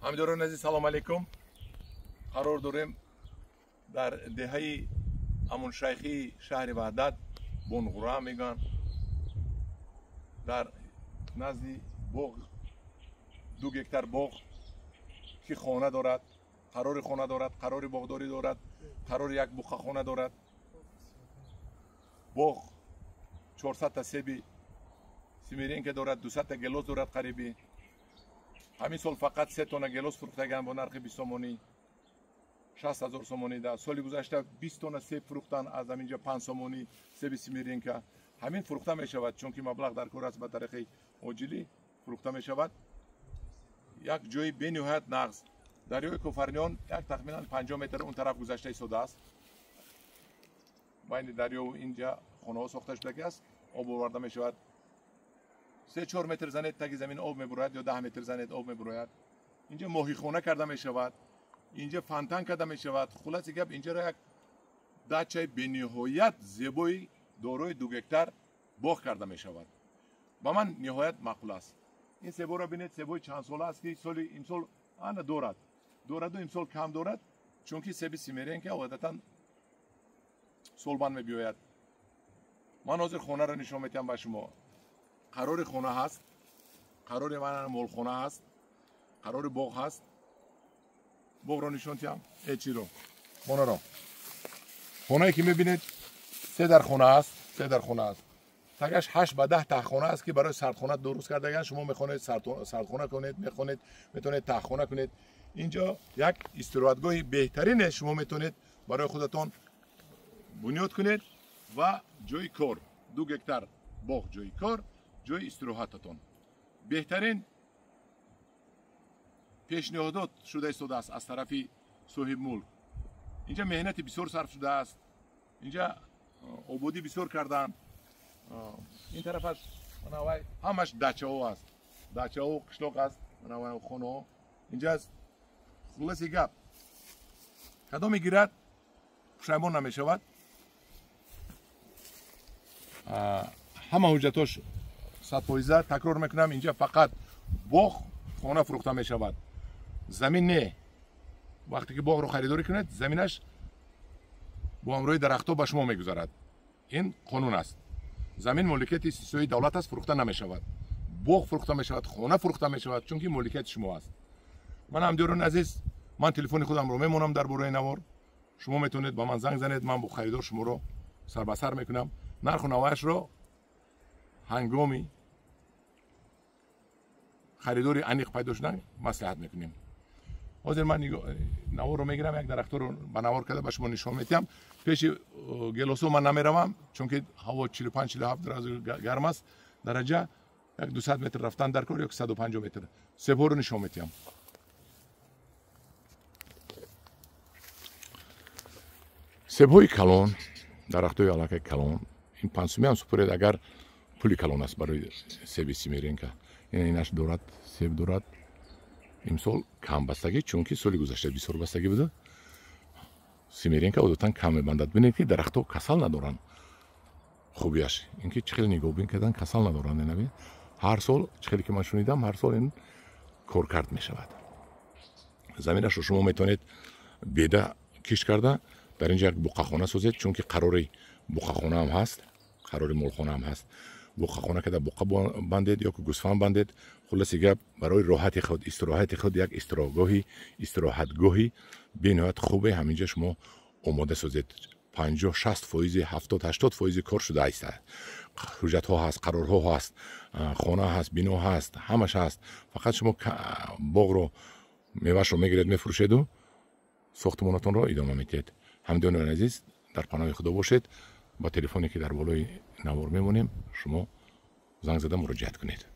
Ҳамдиёрони азиз, салом алейкум. Қарор дорем дар деҳаи Амуншайхии шаҳри Ваҳдат, Бонғура мегӯянд, дар назди боғ, 2 гектар боғ ки хона дорад, қарори хона дорад, қарори боғдорӣ дорад, қарори як буққахона дорад. Боғ 400 та себи симиренка дорад, 200 та гелос дорад. Қариби ҳамин сол фақат 3 тонна гелос фурӯхтаган бо нархи 20 сомонӣ, 60 ҳазор сомонӣ. Да соли гузашта 20 тонна себ фурӯхтан аз ҳаминҷа 5 сомонӣ себи симиренка. Ҳамин фурӯхта мешавад, чунки маблағ дар кор аст, ба тариқи оҷилӣ фурӯхта мешавад. Як ҷои бениҳоят нағз. Дарёи Кофарнион як тахминан 50 метр он тараф гузашта истодааст. Байни дарёву инҷа хонаҳо сохта шудагӣ аст, об оварда мешавад. 3-4 метр занед, таги замин об мебурояд, ё 10 метр занед, об мебурояд. Инҷа моҳихона карда мешавад, инҷа фонтан карда мешавад. Хулоси гап, инҷаро як дачаи бениҳоят зебои дорои 2 гектар боғ карда мешавад. Ба ман ниҳоят маъқул аст. Ин себоро бинед, себои чандсола аст ки соли имсол ана дорад, дораду имсол кам дорад, чунки себи симеренка одатан солбанд мебиёяд. Ман ҳозир хонаро нишон метиҳам ба шумо. Қарори хона ҳаст, қарори ман молхона ҳаст, қарори боғ ҳаст. Боғро нишон тиҳам, чиро, хонаро. Хонае ки мебинед, 3 дар хона аст, 3 дар хона аст. Тагаш 8 ба 10 таҳхона аст ки барои сардхона дуруст кардаган. Шумо мехонед сардхона кунед, мехонед, метавонед таҳхона кунед. Инҷо як истироҳатгоҳи беҳтарине, шумо метавонед барои худатон бунёд кунед ва ҷои кор, 2 гектар боғ, ҷои кор, ҷои истироҳататон. Беҳтарин пешниҳодот шуда истодааст аз тарафи соҳибмулк. Инҷа меҳнати бисёр сарф шудааст, инҷа ободӣ бисёр карданд. Ин тарафаш манавай ҳамаш дачаҳо аст, дачаҳо, қишлоқ аст, манавай хонаҳо инҷа аст. Хулоси гап, кадоме гирад пушаймон намешавад. Ҳама ҳуҷҷатош 100%. Такрор мекунам, инҷа фақат боғ, хона фурӯхта мешавад, замин не. Вақте ки боғро харидорӣ кунед, заминаш бо ҳамроҳи дарахтҳо ба шумо мегузарад. Ин қонун аст. Замин моликияти истисноии давлат аст, фурӯхта намешавад. Боғ фурӯхта мешавад, хона фурӯхта мешавад, чунки моликияти шумо аст. Ман ҳамдиёрони азиз, ман телефони худамро мемонам дар бораи навор. Шумо метавонед ба ман занг занед, ман бо харидор шуморо сарбасар мекунам. Нарху навояшро ҳангоми харидори аниқ пайдо шудан маслиҳат мекунем. Ҳозир ман наворро мегирам, як дарахторо ба навор карда ба шумо нишон метиҳам. Пеши гелосо ман намеравам, чунки ҳаво 45-47 дараҷа гарм аст. Дараҷа як 200 метр рафтан дар кор ё 150 метр. Себҳоро нишон метиҳам. Себҳои калон, дарахтҳои аллакай калон. Ин 5 сумӣ ҳам супуред, агар пули калон аст барои себи симиренка. Инаш дорад, себ дорад. Имсол кам бастагӣ, чунки соли гузашта бисёр бастагӣ буда. Симиренка одатан кам мебандад. Бинед ки дарахтҳо касал надоранд. Хубияш ин ки чӣ хеле нигоҳбин кардан, касал надоранд. Набин, ҳар сол чӣ хеле ки ман шунидам, ҳар сол ин коркард мешавад. Заминашро шумо метавонед беда кишт карда дар инҷа як буққахона созед, чунки қарори буққахона ҳам ҳаст, қарори молхона ҳам ҳаст. Буққахона карда буққа бандед ё ки гӯсфанд бандед. Хулоси гап, барои роҳати худ, истироҳати худ як истироҳатгоҳи бениҳоят хубе ҳаминҷа шумо омода созед. 50-60 фоизи, 70-80 фоизи кор шуда аст. Ҳуҷҷатҳо ҳаст, қарорҳо ҳаст, хона ҳаст, бино ҳаст, ҳамаш ҳаст. Фақат шумо боғро, меваашро мегиред, мефурӯшеду сохтмонатонро идома медиҳед. Ҳамдиёнони азиз, дар паноҳи худо бошед. Ба телефоне ки дар болои навор мемонем, шумо занг зада муроҷиат кунед.